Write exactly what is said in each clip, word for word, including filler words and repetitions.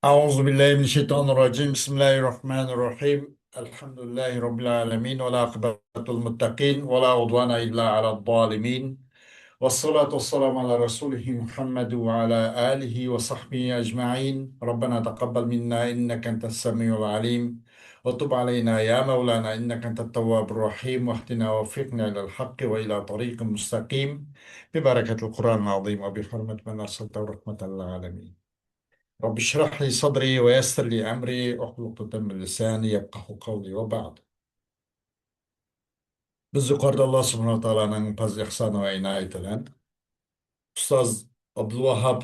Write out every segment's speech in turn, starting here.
أعوذ بالله من الشيطان الرجيم. بسم الله الرحمن الرحيم. الحمد لله رب العالمين، والعاقبة للمتقين، ولا عدوان إلا على الظالمين. والصلاة والسلام على رسوله محمد وعلى آله وصحبه أجمعين. ربنا تقبل منا إنك أنت السميع العليم، وتب علينا يا مولانا إنك أنت التواب الرحيم، واهدنا ووفقنا إلى الحق وإلى طريق مستقيم، ببركة القرآن العظيم وبحرمة من أرسلته رحمة للعالمين. رب اشرح لي صدري ويسر لي أمري واحلل عقدة من لساني يفقهوا قولي وبعد. بىز يۇقىرىدا ئاللا سۇبھانەھۇ ۋە تائالانىڭ پەزلى ئېھسانى ۋە ئىنايىتى بىلەن ئۇستاز ئابدۇلۋاھاب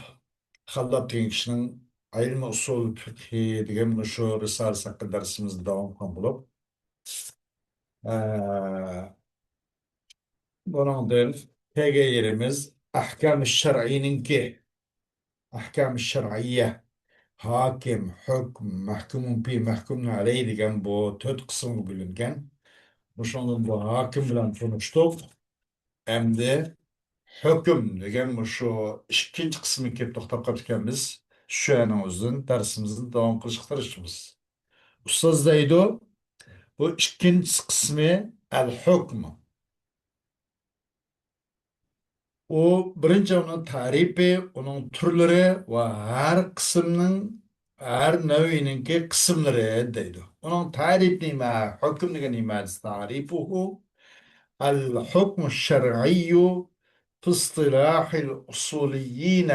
خەللات دېگەن كىشىنىڭ ئىلمى ئۇسۇل فىقھى دېگەن مۇشۇ رىسالىسى ھەققىدە دەرسىمىزنى داۋام قىلغان بولۇپ، ئە، بۇنىڭدىن كەلگەن يېرىمىز ئەھكام شەرئىينىڭكى، ئەھكام شەرئىيە، ھاكىم، ھۆكۈم، مەھكۇمۇن فى، مەھكۇمۇن ئەلەي دېگەن بۇ تۆت قىسىمغا بۆلۈنگەن. مۇشۇنىڭدىن بۇ ھاكىم بىلەن تونۇشتۇق. ئەمدى ھۆكۈم دېگەن مۇشۇ ئىككىنچى قىسمىغا كېلىپ توختاپ قاپتىكەنمىز. شۇنىڭ ئۆزىدىن دەرسىمىزنى داۋام قىلىشقا تىرىشىمىز. ئۇستاز دەيدۇ، بۇ ئىككىنچى قىسمى ئەل ھۆكمى. ئۇ بىرىنچى ئۇنىڭ تەرىپى، ئۇنىڭ تۈرلىرى ۋە ھەر قىسىمنىڭ، ھەر نەۋىنىڭكى قىسىملىرى دەيدۇ. ئۇنىڭ تەرىپى نېمە؟ ھۆكۈم دېگەن نېمە دېسە، تعريفه الحكم الشرعي في اصطلاح الأصوليين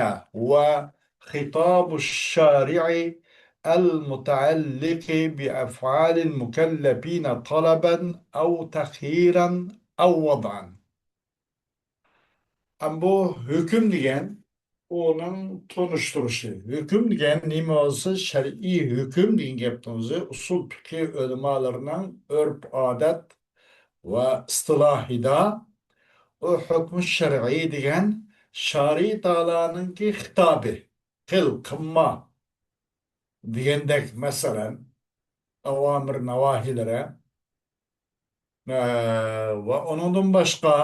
وخطاب الشارع المتعلق بأفعال المكلفين طلبا أو تخييرا أو وضعا. ئەمما بۇ ھۆكۈم دېگەن ئۇنىڭ تونۇشتۇرۇشى. ھۆكۈم دېگەن نېمە بولسا، شەرئىي ھۆكۈم دېگەن گەپنىڭ ئۆزى ئۇسۇل پىقھى ئۆلىمالىرىنىڭ ئۆرپ-ئادەت ۋە ئىستىلاھىدا ئۇ ھۆكمى شەرئىي دېگەن شارى تائالانىڭكى خىتابى، قىل، قىلما دېگەندەك، مەسىلەن، ئاۋامىر ناۋاھىلىرى، ئە، ۋە ئۇنىڭدىن باشقا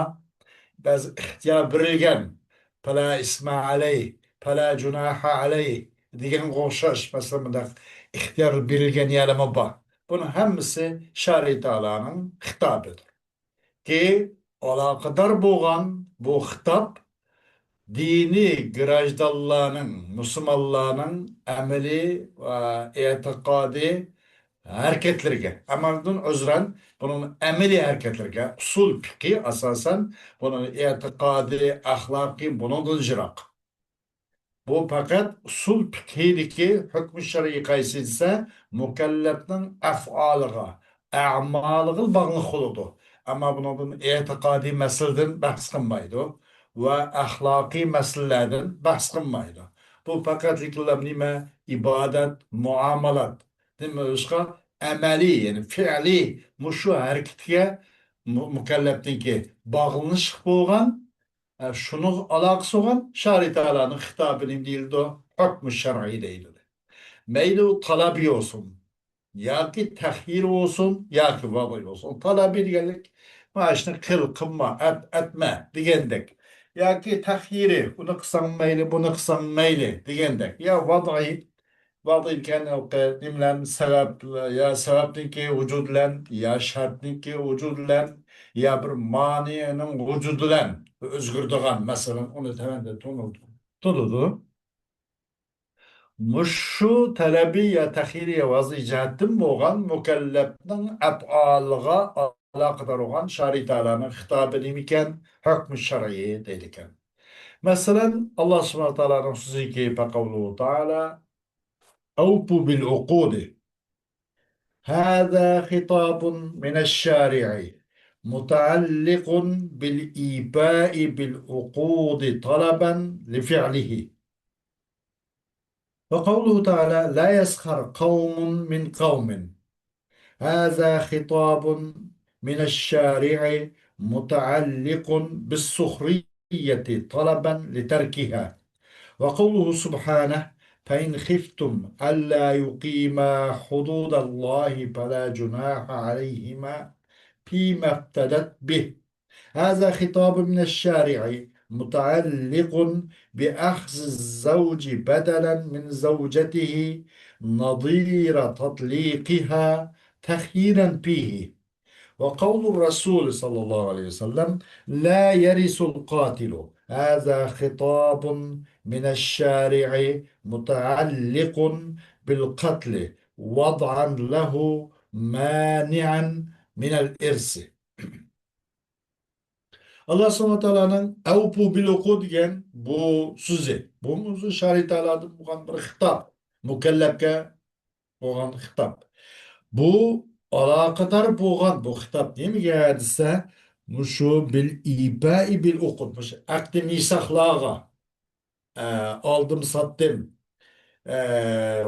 بەزى ئىختىيار بېرىلگەن، پەلا ئىسمە ئەلەي، پەلا جۇناھە ئەلەي دېگەنگە ئوخشاش، مەسىلەن، مۇنداق ئىختىيار بېرىلگەن يەرلەرمۇ بار. بۇنىڭ ھەممىسى شارى تائالانىڭ خىتابىدۇر. كى ئالاقىدار بولغان بۇ خىتاب دىنىي گراژدانلارنىڭ، مۇسۇلمانلارنىڭ ئەمەلىي ۋە ئېتىقادىي ھەرىكەتلىرىگە، ئەمەلدىن ئۆزرەن، بۇنىڭ ئەمەلىي ھەرىكەتلىرىگە، ئۇسۇل پىقھى ئاساسەن، بۇنىڭ ئېتىقادىي، ئەخلاقىي، بۇنىڭدىن يىراق. بۇ پەقەت ئۇسۇل پىقھىدىكى ھۆكمى شەرئىي قايسى دېسە، مۇكەللەپنىڭ ئەفئالىغا، ئەمالىغا باغلىق بولىدۇ. ئەمما بۇنىڭدىن ئېتىقادىي مەسىلىدىن بەھس قىلمايدۇ ۋە ئەخلاقىي مەسىلىلەردىن بەھس قىلمايدۇ. بۇ پەقەتلىكلا نېمە؟ ئىبادەت، مۇئامالات. نېمە بولۇشقا؟ ئەمەلىي، يەنى پېئلىي مۇشۇ ھەرىكىتىگە مۇ-، مۇكەللەپنىڭكى باغلىنىشلىق بولغان، ئە، شۇنىڭغا ئالاقىسى بولغان شارى تائالانىڭ خىتابى نېمە دېيىلىدۇ؟ ھۆكمى شەرئىي دېيىلىدۇ. مەيلى ئۇ تەلەبىي بولسۇن، ياكى تەخيىرى بولسۇن، ياكى ۋەدئىي بولسۇن. تەلەبىي دېگەنلىك، مانا شۇنى قىل، قىلما، ئەت، ئەتمە دېگەندەك. ياكى تەخيىرى، ئۇنى قىلساڭ مەيلى، بۇنى قىلساڭ مەيلى دېگەندەك. يا ۋەدئىي، ۋەدئىي دېگەن نېمە بىلەن؟ سەۋەب، يا سەۋەبنىڭكى ۋۇجۇدى بىلەن، يا شەرتنىڭكى ۋۇجۇدى بىلەن، يا بىر مانىئنىڭ ۋۇجۇدى بىلەن ئۆزگىرىدىغان، مەسىلەن، ئۇنى تۆۋەندە تونۇلدى. تونۇلدى. مۇشۇ تەلەبىي يا تەخيىرىي يا ۋەدئىي جەھەتتىن بولغان مۇكەللەپنىڭ ئەپئالىغا ئالاقىدار بولغان شارى تائالانىڭ خىتابى نېمىكەن؟ ھۆكمى شەرئىي دەيدىكەن. مەسىلەن، ئاللا سۇبھانەھۇ ۋە تائالانىڭ سۆزىكى، فقوله تعالى، أوفوا بالعقود. هذا خطاب من الشارع متعلق بالإيفاء بالعقود طلبا لفعله. وقوله تعالى: لا يسخر قوم من قوم. هذا خطاب من الشارع متعلق بالسخرية طلبا لتركها. وقوله سبحانه: فإن خفتم ألا يقيما حدود الله فلا جناح عليهما فيما افتدت به. هذا خطاب من الشارع متعلق بأخذ الزوج بدلا من زوجته نظير تطليقها تخييرا فيه. وقول الرسول صلى الله عليه وسلم: لا يرث القاتل. هذا خطاب من الشارع متعلق بالقتل وضعا له مانعا من الإرث. ئاللا سۇبھانەھۇ ۋە تائالانىڭ «ئەۋپۇ بىل ئۇقۇد» دېگەن بۇ سۆزى. بۇمۇ شارى تائالادىن بولغان بىر خىتاب. مۇكەللەپكە بولغان خىتاب. بۇ ئالاقىدار بولغان بۇ خىتاب نېمىگە دېسە، مۇشۇ بىل ئىپائى بىل ئۇقۇد، مۇشۇ ئەقدى مىساقلارغا، ئە، ئالدىم ساتتىم، ئە،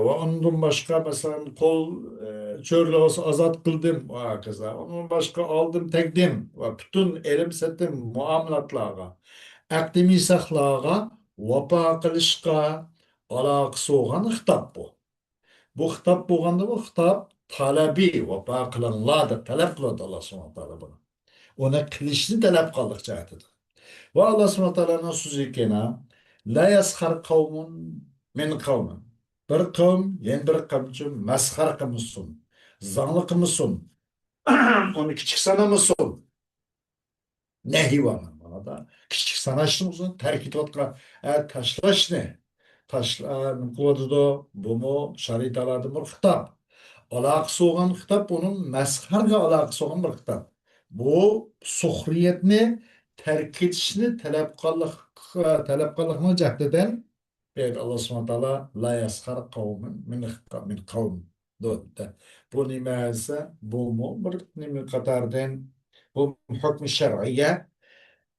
ۋە ئۇنىڭدىن باشقا، مەسىلەن، قۇل، ئە، چۆرىلەر بولسا ئازاد قىلدىم ۋە ھاكازا. ئۇنىڭدىن باشقا ئالدىم تەگدىم ۋە پۈتۈن ئېلىم سېتىم مۇئامىلاتلارغا، ئەقدى مىساقلارغا ۋاپا قىلىشقا ئالاقىسى بولغان خىتاب بۇ. بۇ خىتاب بولغاندا، بۇ خىتاب تەلەبى، ۋاپا قىلىڭلار دەپ تەلەپ قىلىۋاتىدۇ ئاللا سۇبھانەھۇ ۋە تائالا بۇنى. ئۇنى قىلىشنى تەلەپ قىلدۇق جەھەتىدە. ۋە ئاللا سۇبھانەھۇ ۋە تائالانىڭ سۆزى كېيىنە، لا يەسخەر قەۋمۇن مىن قەۋمىن. بىر قەۋم يەنە بىر قەۋم ئۈچۈن مەسخەرە قىلمىسۇن، زاڭلىق قىلمىسۇن، ئۇنى كىچىك سانىمىسۇن. نەھى بار مانا بۇنىڭدا. كىچىك ساناشنىڭ ئۆزىنى تەرك ئېتىۋاتقان، ئە، تاشلاشنى، تاشلا-، نېمە قىلىۋاتىدۇ؟ بۇمۇ شارى تائالادىن بىر خىتاب. ئالاقىسى بولغان خىتاب، ئۇنىڭ مەسخەرىگە ئالاقىسى بولغان بىر خىتاب. بۇ سۇخرىيەتنى تەرك ئېتىشنى تەلەپ قىلغانلىق، تەلەپ قىلغانلىقنىڭ جەھىتىدىن بۇ يەردە ئاللا سۇبھانەھۇ ۋە تائالا، لا يەسخەر قەۋمۇن مىن، مىن قەۋم دەيدۇ. بۇ نېمە دېسە، بۇمۇ بىر نېمە قاتاردىن، بۇ ھۆكمى شەرئىيگە،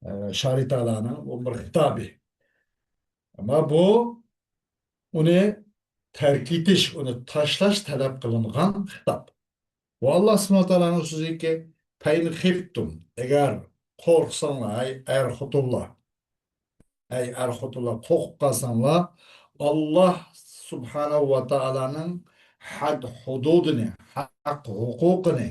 ئە، شارى تائالانىڭ بۇ بىر خىتابى. ئەمما بۇ ئۇنى تەرك ئېتىش، ئۇنى تاشلاش تەلەپ قىلىنغان خىتاب. ۋە ئاللا سۇبھانەھۇ ۋە تائالانىڭ سۆزىكى، فەئىن خىفتۇم، ئەگەر قورقساڭلار، ئەي ئەر خوتۇنلار، ئەي ئەر خوتۇنلار، قورقۇپ قالساڭلار، ئاللا سۇبھانەھۇ ۋە تائالانىڭ ھەد ھۇدۇدىنى، ھەق ھوقۇقىنى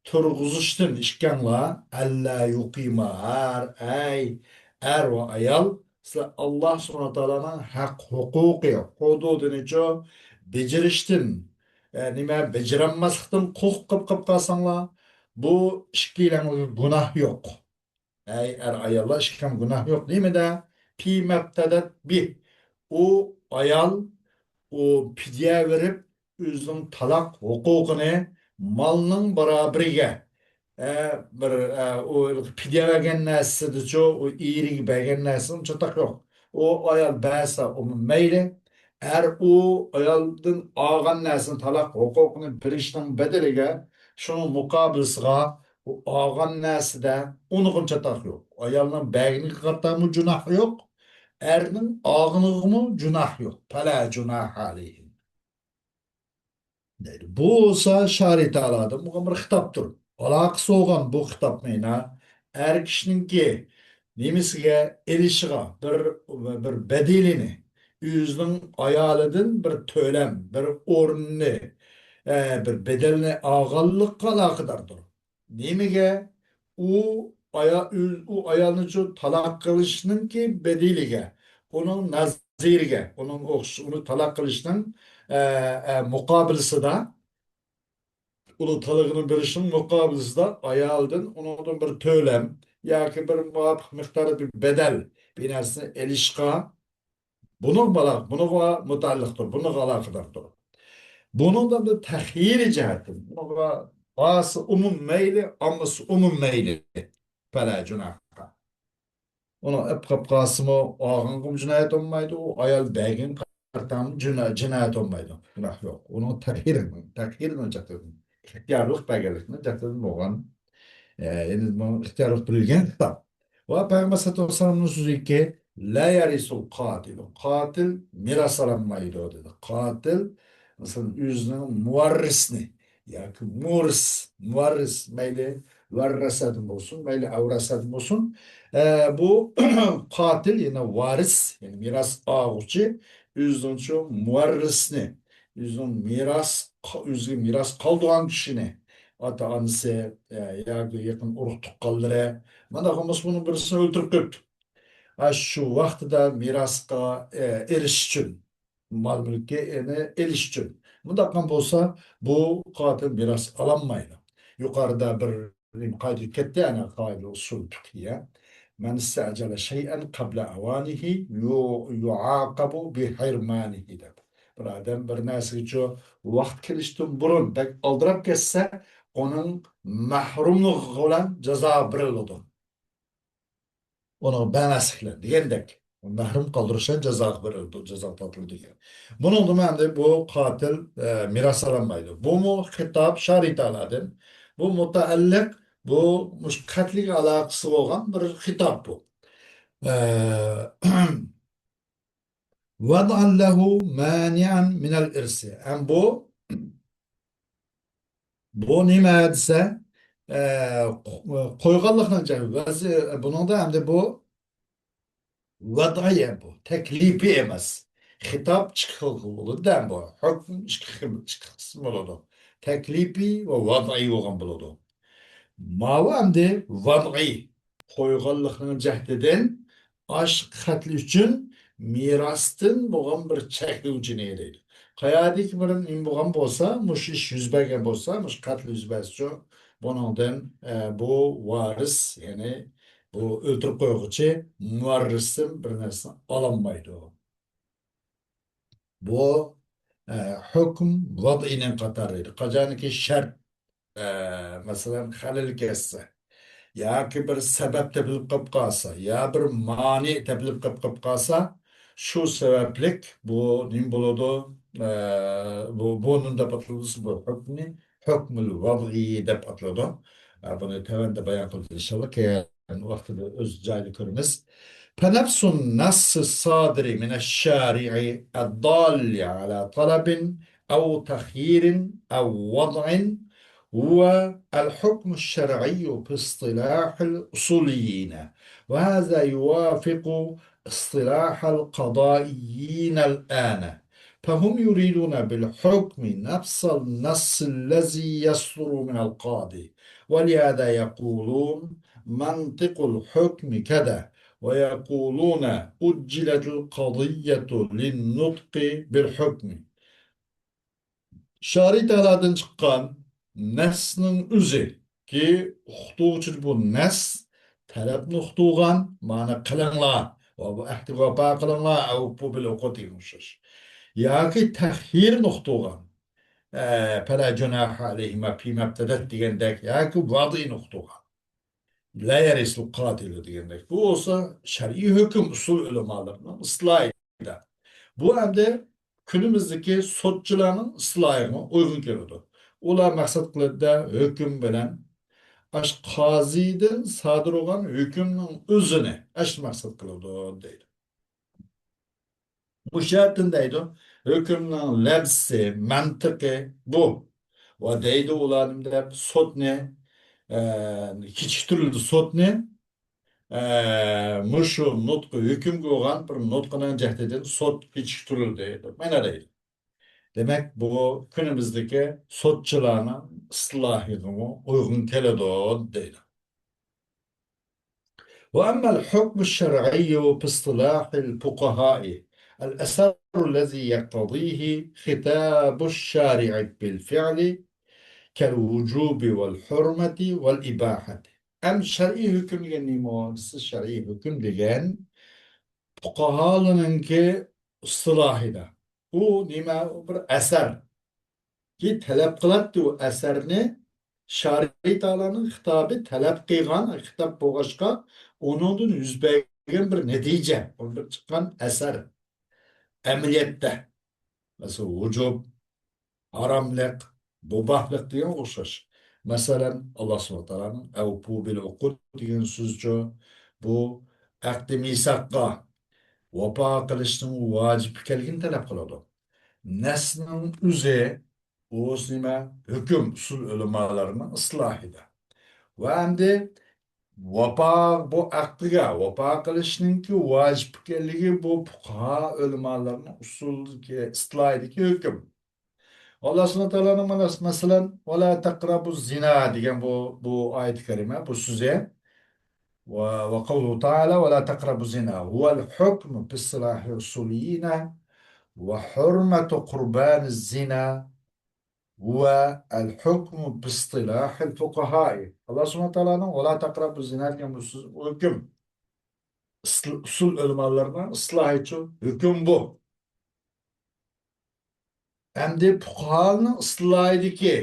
تۇرغۇزۇشتىن ئىككىڭلار، ئەللا يۇقىما، ھەر، ئەي ئەر ۋە ئايال، سىلەر ئاللا سۇبھانەھۇ ۋە تائالانىڭ ھەق ھوقۇقى، ھۇدۇدىنىچۇ بېجىرىشتىن، ئە، نېمە، بېجىرەلمەسلىكتىن قورقۇپ قېلىپ قالساڭلار، بۇ ئىككىلەڭلارگە گۇناھ يوق. ئەي ئەر-ئاياللار، ئىككىڭلارغا گۇناھ يوق. نېمىدە؟ فىمەبتەدەت بىھ. ئۇ ئايال، ئۇ پىدىيە بېرىپ، ئۆزىنىڭ تالاق ھوقۇقىنى مالنىڭ بارابىرىگە، ئە، بىر، ئە، ئۇ پىدىيە بەرگەن نەرسىدىچۇ، ئۇ ئېرىگە بەرگەن نەرسىنىڭ چاتاق يوق. ئۇ ئايال بەرسە، ئۇمۇ مەيلى. ئەر ئۇ ئايالدىن ئالغان نەرسىنى، تالاق ھوقۇقىنى بېرىشنىڭ بەدىلىگە، شۇنىڭ مۇقابىلىسىغا ئۇ ئالغان نەرسىدە ئۇنىڭغىمۇ چاتاق يوق. ئايالنىڭ بەرگىنىگە قارىتامۇ جۇناھ يوق، ئەرنىڭ ئالغىنىغىمۇ جۇناھ يوق. فەلا جۇناھە ئەلەيھىم دەيدۇ. بۇ بولسا شارى تائالادىن بولغان بىر خىتابتۇر. ئالاقىسى بولغان بۇ خىتاب مەينا ئەر كىشىنىڭكى نېمىسىگە ئېلىشىغا بىر، بىر بەدىلىنى، ئۆزىنىڭ ئايالىدىن بىر تۆلەم، بىر ئورۇننى، ئە، بىر بەدەلنى ئالغانلىققا ئالاقىداردۇر. نېمىگە؟ ئۇ ئايا-، ئۆز-، ئۇ ئايالنىچۇ تالاق قىلىشنىڭكى بەدىلىگە، ئۇنىڭ نەزىرىگە، ئۇنىڭ ئوخش-، ئۇنى تالاق قىلىشنىڭ، ئە، ئە، مۇقابىلىسىدا، ئۇنىڭ تالىقىنى بېرىشنىڭ مۇقابىلىسىدا ئايالدىن، ئۇنىڭدىن بىر تۆلەم ياكى بىر مۇۋاپىق مىقداردا بىر بەدەل، بىر نەرسىنى ئېلىشقا، بۇنىڭ بالا-، بۇنىڭغا مۇتەئەللىقتۇر، بۇنىڭغا ئالاقىداردۇر. بۇنىڭدا بىر تەخيىرى جەھەتتىن، بۇنىڭغا بارسا ئومۇم مەيلى، ئالمىسا ئومۇم مەيلى. فەلا جۇناھە. ئۇنىڭ ئېلىپ قېلىپ قالسىمۇ، ئالغانغىمۇ جىنايەت بولمايدۇ، ئايال بەرگەنگە قارىتامۇ جىنا-، جىنايەت بولمايدۇ. گۇناھ يوق. ئۇنىڭ تەخيىرى، تەخيىرنىڭ جەھەتىدىن، ئىختىيارلىق بەرگەنلىكنىڭ جەھەتىدىن بولغان، ئە، يەنى بۇ ئىختىيارلىق بېرىلگەن خىتاب. ۋە پەيغەمبەر سەللەللاھۇ ئەلەيھى ۋەسەللەمنىڭ سۆزىكى، لا يرث القاتل. قاتىل مىراس ئالالمايدۇ دېدى. قاتىل، مەسىلەن، ئۆزىنىڭ مۇۋەررىسىنى، ياكى مۇرىس، مۇۋەررىس، مەيلى ۋەررەسەدىن بولسۇن، مەيلى ئەۋرەسەدىن بولسۇن. ئە، بۇ قاتىل، يەنى ۋارىس، يەنى مىراس ئالغۇچى ئۆزىنىڭ شۇ مۇۋەررىسنى، ئۆزىنىڭ مىراس، ئۆزىگە مىراس قالدۇرغان كىشىنى، ئاتا-ئانىسى، ئە، ياكى يېقىن ئۇرۇق-تۇغقانلىرى، مانا بولمىسا بۇنىڭ بىرسىنى ئۆلتۈرۈپ قويۇپتۇ. ئاشۇ ۋاقتىدا مىراسقا، ئە، ئېرىشىش ئۈچۈن، مال-مۈلككە، يەنى، ئېلىش ئۈچۈن. مۇنداق قىلغان بولسا، بۇ قاتىل مىراس ئالالمايدۇ. يۇقىرىدا بىر قائىدە كەتتى، ئەنە، قائىدە ئۇسۇل پىقھىيە. مەن ئىستەجەلە شەيئەن قەبلە ئەۋانىھى يۇ-، يۇئاقەبۇ بىھىرمانىھى دەپ. بىر ئادەم بىر نەرسىگىچۇ ۋاقىت كېلىشتىن بۇرۇن بەك ئالدىراپ كەتسە، ئۇنىڭ مەھرۇملۇقى بىلەن جازا بېرىلىدۇ. ئۇنىڭ بەرمەسلىكلەر دېگەندەك، مەھرۇم قالدۇرۇشلار جازاغا بېرىلىدۇ، جازاغا تارتىلىدۇ دېگەن. بۇنىڭدىمۇ ئەمدى بۇ قاتىل، ئە، مىراس ئالالمايدۇ. بۇمۇ خىتاب شارى تائالادىن. بۇ مۇتەئەللىق، بۇ مۇشۇ قەتلىگە ئالاقىسى بولغان بىر خىتاب بۇ. ئە، ۋەدئەن لەھۇ مانىئەن مىنەل ئىرسى. ئەم بۇ بۇ نېمە دېسە، ئە، قو-، قويغانلىقنىڭ جەۋابى. بۇنىڭدا ئەمدى بۇ ۋەدئىي بۇ، تەكلىپىي ئەمەس. خىتاب ئىككى خىل بولىدۇ بۇ. ھۆكۈم ئىككى خىل، ئىككى قىسىم بولىدۇ. تەكلىپىي ۋە ۋەدئىي بولغان بولىدۇ. ماۋۇ ئەمدى ۋەدئىي، قويغانلىقنىڭ جەھىتىدىن ئاشۇ قەتل ئۈچۈن مىراستىن بولغان بىر چەكلىگۈچىنى دەيدۇ. قەيەردىكى بىر نېمە بولغان بولسا، مۇشۇ ئىش يۈز بەرگەن بولسا، مۇشۇ قەتل يۈز بەرسىچۇ، بۇنىڭدىن، ئە، بۇ ۋارىس، يەنى بۇ ئۆلتۈرۈپ قويغۇچى مۇۋەررىسىدىن بىر نەرسىنى ئالالمايدۇ. بۇ، ئە، ھۆكۈم ۋەدئىينىڭ قاتارىدا. قاچانكى شەرت، ئە، مەسىلەن، خەلەل كەتسە، ياكى بىر سەۋەب تېپىلىپ قېلىپ قالسا، يا بىر مانى تېپىلىپ قېلىپ قېلىپ قالسا، شۇ سەۋەبلىك بۇ نېمە بولىدۇ؟ ئە، بۇ، بۇنى دەپ ئاتىلىدۇ، بۇ ھۆكمىنى ھۆكمۇل ۋەدئىي دەپ ئاتىلىدۇ. ئە، بۇنى تۆۋەندە بايان قىلىمىز، ئىنشاللا، كەينى ۋاقتىدا ئۆز جايىدا كۆرىمىز. فنفس النص الصادر من الشارع الدال على طلب أو تخيير أو وضع هو الحكم الشرعي في اصطلاح الأصوليين، وهذا يوافق اصطلاح القضائيين الآن، فهم يريدون بالحكم نفس النص الذي يصدر من القاضي، ولهذا يقولون منطق الحكم كذا، ويقولون أجلت القضية للنطق بالحكم. شارى تائالادىن چىققان نەسنىڭ ئۆزى، كى ئۇقتۇرغۇچى بۇ نەس تەلەپنى ئۇقتۇرغان، مانا قىلىڭلار، ۋە بۇ ئەھدىگە ۋاپا قىلىڭلار، ئەۋفۇ بىل ئۇقۇد دېگەن ئوخشاش. ياكى تەخيىرنى ئۇقتۇرغان، ئە، فلا جۇناھە ئەلەيھىما فىما ئىبتەدەت دېگەندەك، ياكى ۋەدئىنى ئۇقتۇرغان. لا يرث القاتل دېگەندەك. بۇ بولسا شەرئىي ھۆكۈم، ئۇسۇل ئۆلىمالىرىنىڭ ئىستىلاھىدا. بۇ ئەمدى كۈنىمىزدىكى سوتچىلارنىڭ ئىستىلاھىغا ئۇيغۇن كېلىدۇ. ئۇلار مەقسەت قىلىدۇ ھۆكۈم بىلەن ئاش قازىدىن سادىر بولغان ھۆكۈمنىڭ ئۆزىنى ئاش مەقسەت قىلىدۇ دەيدۇ. مۇشۇ يەردىن دەيدۇ، ھۆكۈمنىڭ لەپزى، مەنتىقى بۇ. ۋە دەيدۇ ئۇلار نېمە دەپ سوتنى، ئە، كېچىكتۈرۈلدى سوتنى، ئە، مۇشۇ نۇتقى ھۆكۈم قىلغان بىر نۇتقىنىڭ جەھىتىدىن سوت كېچىكتۈرۈلدى دەپ مانا دەيدۇ. دېمەك، بۇ كۈنىمىزدىكى سوتچىلارنىڭ ئىستىلاھىغىمۇ ئۇيغۇن كېلىدۇ دەيدۇ. وأما الحكم الشرعي في اصطلاح الفقهاء الأثر الذي يقتضيه خطاب الشارع بالفعل كالوجوب والحرمة والإباحة. ئەم شەرئىي ھۆكۈم دېگەن نېمە دېسە، شەرئىي ھۆكۈم دېگەن پۇقاھالىنىڭكى ئىستىلاھىدا ئۇ نېمە؟ بىر ئەسەر. كى تەلەپ قىلاتتى ئۇ ئەسەرنى، شارى تائالانىڭ خىتابى تەلەپ قىلغان خىتاب بولغاچقا، ئۇنىڭدىن يۈز بەرگەن بىر نەتىجە، ئۇنىڭدىن چىققان ئەسەر ئەمەلىيەتتە، مەسىلەن، ۋۇجۇب، ھاراملىق، مۇباھلىق دېگەن ئوخشاش. مەسىلەن، ئاللا سۇبھانەھۇ ۋە تائالانىڭ ئەۋپۇ بىل ئۇقۇد دېگەن سۆزىچۇ، بۇ ئەقدى مىساققا ۋاپا قىلىشنىڭ ۋاجىپ ئىكەنلىكىنى تەلەپ قىلىدۇ. نەسنىڭ ئۆزى، ئۇ نېمە؟ ھۆكۈم، ئۇسۇل ئۆلىمالىرىنىڭ ئىستىلاھىدا. ۋە ئەمدى ۋاپا، بۇ ئەقدىگە ۋاپا قىلىشنىڭكى ۋاجىپ ئىكەنلىكى بۇ پۇقاھا ئۆلىمالارنىڭ ئۇسۇلىدىكى، ئىستىلاھىدىكى ھۆكۈم. ئاللا سۇبھانەھۇ ۋە تائالانىڭ مانا، مەسىلەن، «ۋەلا تەقرەبۇ زىنا» دېگەن بۇ، بۇ ئايەت كەرىمە، بۇ سۆزى. و، وقوله تعالى: «ولا تقربوا الزنا»، هو الحكم باصطلاح الأصوليين، وحرمة قربان الزنا هو الحكم باصطلاح الفقهاء. ئاللا سۇبھانەھۇ ۋە تائالانىڭ «ۋەلا تەقرەبۇز زىنا» دېگەن بۇ سۆز، ھۆكۈم. ئۇسۇل ئۆلىمالىرىنىڭ ئىستىلاھىچە ھۆكۈم بۇ. ئەمدى پۇقاھانىڭ ئىستىلاھىدىكى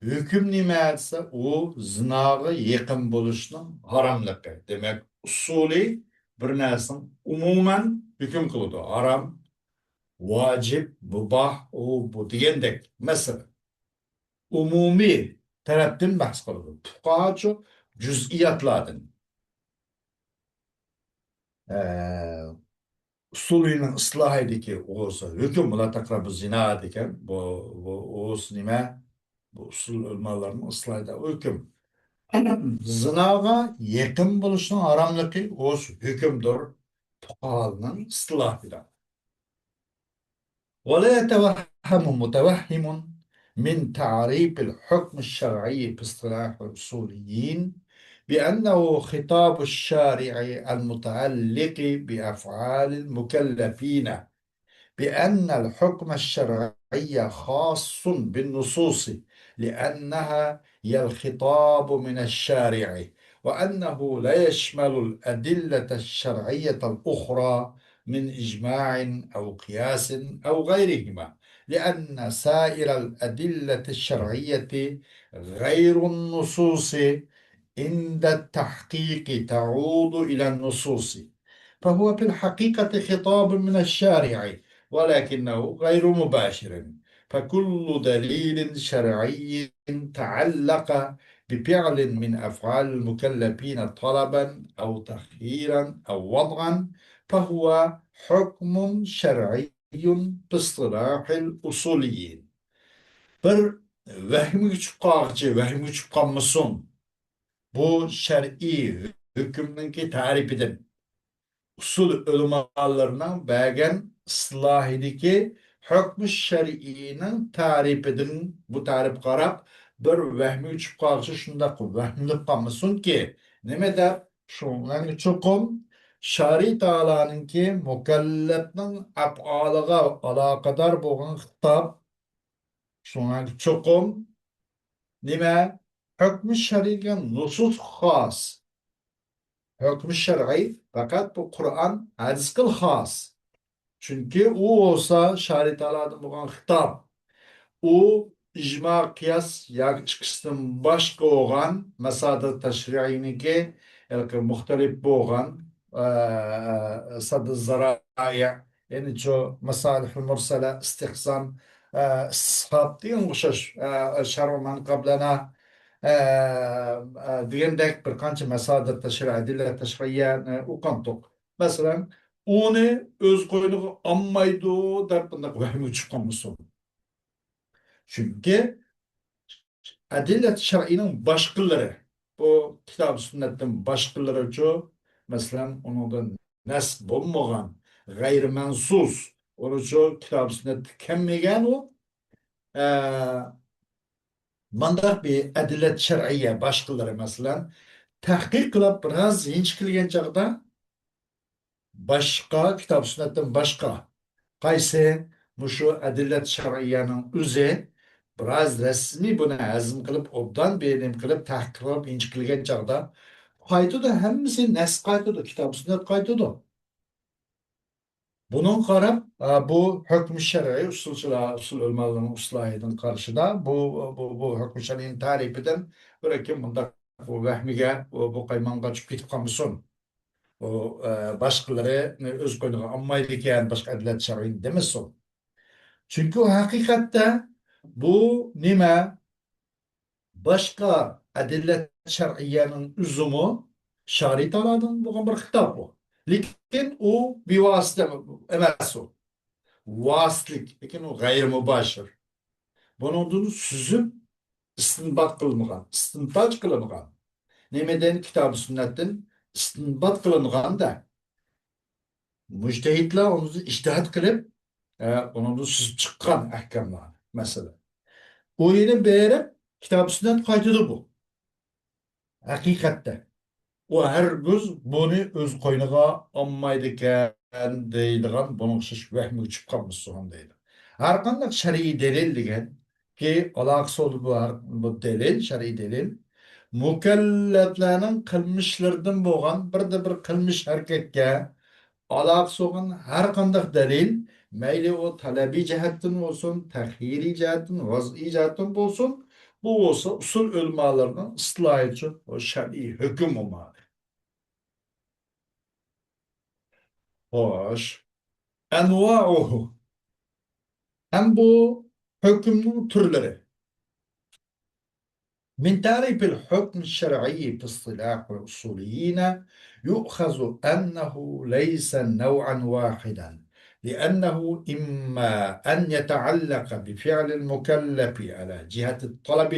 ھۆكۈم نېمە دېسە، ئۇ زىناغا يېقىن بولۇشنىڭ ھاراملىقى. دېمەك، ئۇسۇلى بىر نەرسىنىڭ ئومۇمەن ھۆكۈم قىلىدۇ. ھارام، ۋاجىپ، مۇباھ، ئۇ، بۇ دېگەندەك. مەسىلەن، ئومۇمىي تەرەپتىن بەھس قىلىدۇ. پۇقاھاچۇ جۈزئىياتلاردىن. ئە، ئۇسۇلىنىڭ ئىستىلاھىدىكى ئۇسۇل، ھۆكۈم، «ۋەلا تەقرەبۇز زىنا» دېگەن، بۇ، بۇ ئۇسۇل نېمە؟ بۇ ئۇسۇل ئۆلىمالارنىڭ ئىستىلاھىدا ھۆكۈم. زىناغا يېقىن بولۇشنىڭ ھاراملىقى ئۇسۇل ھۆكۈمدۇر، پۇقاھانىڭ ئىستىلاھىدا. ولا يتوهم متوهم من تعريف الحكم الشرعي في اصطلاح الأصوليين بأنه خطاب الشارع المتعلق بأفعال المكلفين، بأن الحكم الشرعي خاص بالنصوص لأنها هي الخطاب من الشارع، وأنه لا يشمل الأدلة الشرعية الأخرى من إجماع أو قياس أو غيرهما، لأن سائر الأدلة الشرعية غير النصوص عند التحقيق تعود إلى النصوص، فهو في الحقيقة خطاب من الشارع، ولكنه غير مباشر، فكل دليل شرعي تعلق بفعل من أفعال المكلفين طلبا أو تخييرا أو وضعا فهو حكم شرعي باصطلاح الأصوليين. بىر ۋەھىمگە چۈشۈپ قالغۇچى ۋەھىمگە چۈشۈپ قالمىسۇن. بۇ شەرئىي ھۆكۈمنىڭكى تەرىپىدىن، ئۇسۇل ئۆلىمالىرىنىڭ بەرگەن ئىستىلاھىدىكى ھۆكمى شەرئىينىڭ تەرىپىدىن، بۇ تەرىپكە قاراپ بىر ۋەھىمگە چۈشۈپ قالغۇچى شۇنداق ۋەھىملىنىپ قالمىسۇنكى، نېمە دەپ، شۇنىڭ چوقۇم شارى تائالانىڭكى مۇكەللەپنىڭ ئەپئالىغا ئالاقىدار بولغان خىتاب، شۇنىڭ چوقۇم نېمە؟ ھۆكمى شەرئىيگە نۇسۇس خاس. ھۆكمى شەرئىي پەقەت بۇ قۇرئان، ھەدىسقىلا خاس. چۈنكى ئۇ بولسا شارى تائالادىن بولغان خىتاب. ئۇ ئىجما، قىياس ياكى ئىككىسىدىن باشقا بولغان مەسادىر تەشرىئىينىڭكى، ياكى مۇختەلىپ بولغان، ئە، سەددى زەرائە، يەنى شۇ مەسالىھۇل مۇرسەلە، ئىستىھسان، ئە، ئىستىسھاب دېگەنگە ئوخشاش، ئە، شەرئۇ مەن قەبلەنا، ئە، ئە، دېگەندەك بىر قانچە مەسادىر تەشرىئىي، ئەدىللە تەشرىئىيەنى ئوقۇدۇق. مەسىلەن، ئۇنى ئۆز قوينىغا ئالمايدۇ دەپ بۇنداق ۋەھىمگە چۈشۈپ قالمىسۇن. چۈنكى ئەدىللەت شەرئىينىڭ باشقىلىرى، بۇ كىتاب سۈننەتتىن باشقىلىرىچۇ، مەسىلەن، ئۇنىڭدا نەس بولمىغان، غەيرىي مەنسۇس، ئۇنىچۇ كىتاب سۈننەتتە كەلمىگەن ئۇ، ئە، مانداق بىر ئەدىللەت شەرئىيە باشقىلىرى، مەسىلەن، تەھقىق قىلىپ بىراز يىنچىكلىگەن چاغدا، باشقا، كىتاب سۈننەتتىن باشقا قايسى مۇشۇ ئەدىللەت شەرئىيەنىڭ ئۆزى بىراز رەسمىي بۇنى ھەزىم قىلىپ، ئوبدان بىر نېمە قىلىپ، تەھقىق قىلىپ، ئىنچىكىلىگەن چاغدا قايتىدۇ، ھەممىسى نەس قايتىدۇ، كىتاب سۈننەت قايتىدۇ. بۇنىڭغا قاراپ، ئا، بۇ ھۆكمى شەرئىي ئۇسۇلچىلار، ئۇسۇل ئۆلىمالىرىنىڭ ئۇسلاھىدىن قارىشىدا بۇ، بۇ، بۇ ھۆكمى شەرئىينىڭ تەرىپىدىن بىر ئىككى مۇنداق بۇ ۋەھمىگە، بۇ، بۇ قايماڭغا چۈشۈپ كېتىپ قالمىسۇن. ئۇ، ئە، باشقىلىرىنى ئۆز قوينىغا ئالمايدىكەن، باشقا ئەدلەت شەرئىينى دېمىسۇن. چۈنكى ئۇ ھەقىقەتتە بۇ نېمە؟ باشقا ئەدلەت شەرئىيەنىڭ ئۆزىمۇ شارى تائالادىن بولغان بىر خىتاب ئۇ. لېكىن ئۇ بىۋاسىتە ئەمەس ئۇ. ۋاسىتىلىك، لېكىن ئۇ غەيرىي مۇباشىر. بۇنىڭدىن سۈزۈپ ئىستىنبات قىلىنغان، ئىستىنتاج قىلىنغان. نېمىدىن؟ كىتاب سۈننەتتىن ئىستىنبات قىلىنغاندا، مۇجتەھىدلار ئۇنىڭدىن ئىجتىھاد قىلىپ، ئە، ئۇنىڭدىن سۈزۈپ چىققان ئەھكاملار، مەسىلەن. ئۇ يەنە بېرىپ كىتاب سۈننەت قايتىدۇ بۇ. ھەقىقەتتە. ئۇ ھەرگىز بۇنى ئۆز قوينىغا ئالمايدىكەن دەيدىغان، بۇنىڭغا ئوخشاش ۋەھمىگە چۈشۈپ قالمىسۇن دەيدۇ. ھەرقانداق شەرئىي دەلىل دېگەنكى ئالاقىسى بولىدۇ، بۇ ھەر، بۇ دەلىل، شەرئىي دەلىل مۇكەللەپلەرنىڭ قىلمىشلىرىدىن بولغان بىردە بىر قىلمىش ھەرىكەتكە ئالاقىسى بولغان ھەر قانداق دەلىل، مەيلى ئۇ تەلەبىي جەھەتتىن بولسۇن، تەخيىرىي جەھەتتىن، ۋەزئىي جەھەتتىن بولسۇن، بۇ بولسا ئۇسۇل ئۆلىمالىرىنىڭ ئىستىلاھىيىتىچۇ، ئۇ شەرئىي ھۆكۈم ئۇمالى. خوش. ئەنۋائۇھۇ. ھەم بۇ ھۆكۈمنىڭ تۈرلىرى. من تعريف الحكم الشرعي في اصطلاح الأصوليين يؤخذ أنه ليس نوعا واحدا، لأنه إما أن يتعلق بفعل المكلف على جهة الطلب